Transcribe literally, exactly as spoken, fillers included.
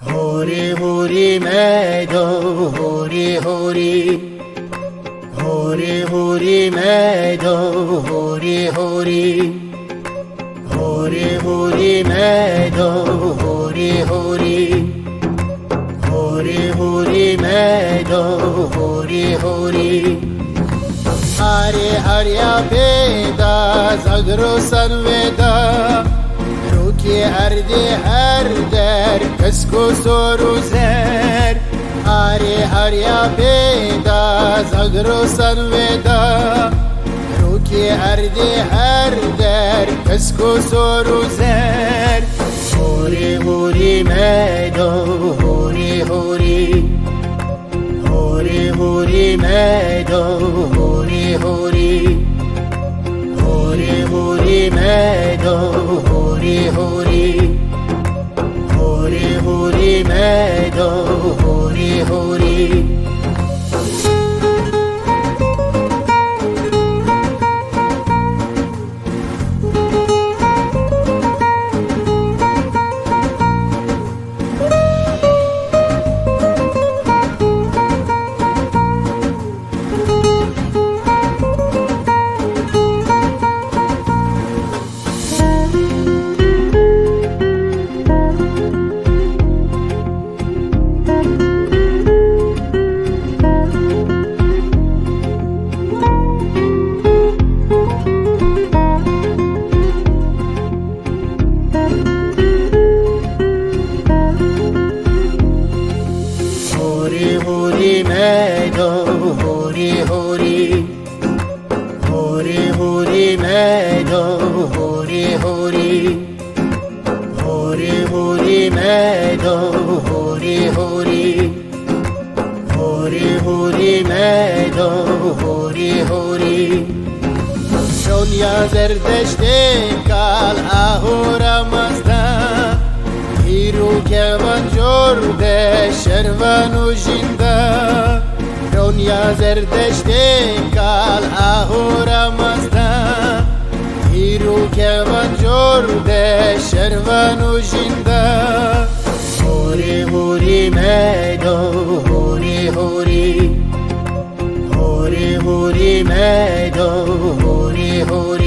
Hûrî hûrî meydo, hûrî hûrî. Hûrî hûrî meydo, hûrî hûrî. Hûrî hûrî meydo, hûrî hûrî. Hûrî hûrî meydo, hûrî hûrî. Arê arya pêda, zagro san vêda. Rûkê erdê her der, kesk û sor û zer. Arê arya pêda, zagro san vêda. Rûkê erdê her der, kesk û sor û zer. Hûrî hûrî meydo, hûrî hûrî. Hûrî hûrî meydo, hûrî hûrî. Hûrî hûrî meydo, hûrî hûrî. Hûrî hûrî meydo, hûrî hûrî. Hûrî hûrî meydo, hûrî hûrî. Hûrî hûrî meydo, hûrî hûrî. Hûrî hûrî meydo, hûrî hûrî. Hûrî hûrî meydo, hûrî hûrî. Ronya Zerdeştê kal ahora mazda. Hîr û kevan cor de şervan û jinda. Ronya Zerdeştê kal ahora mazda. Hîr û kevan cor de şervan û jinda. Hûrî hûrî meydo, hûrî hûrî. Hûrî hûrî meydo, hûrî hûrî.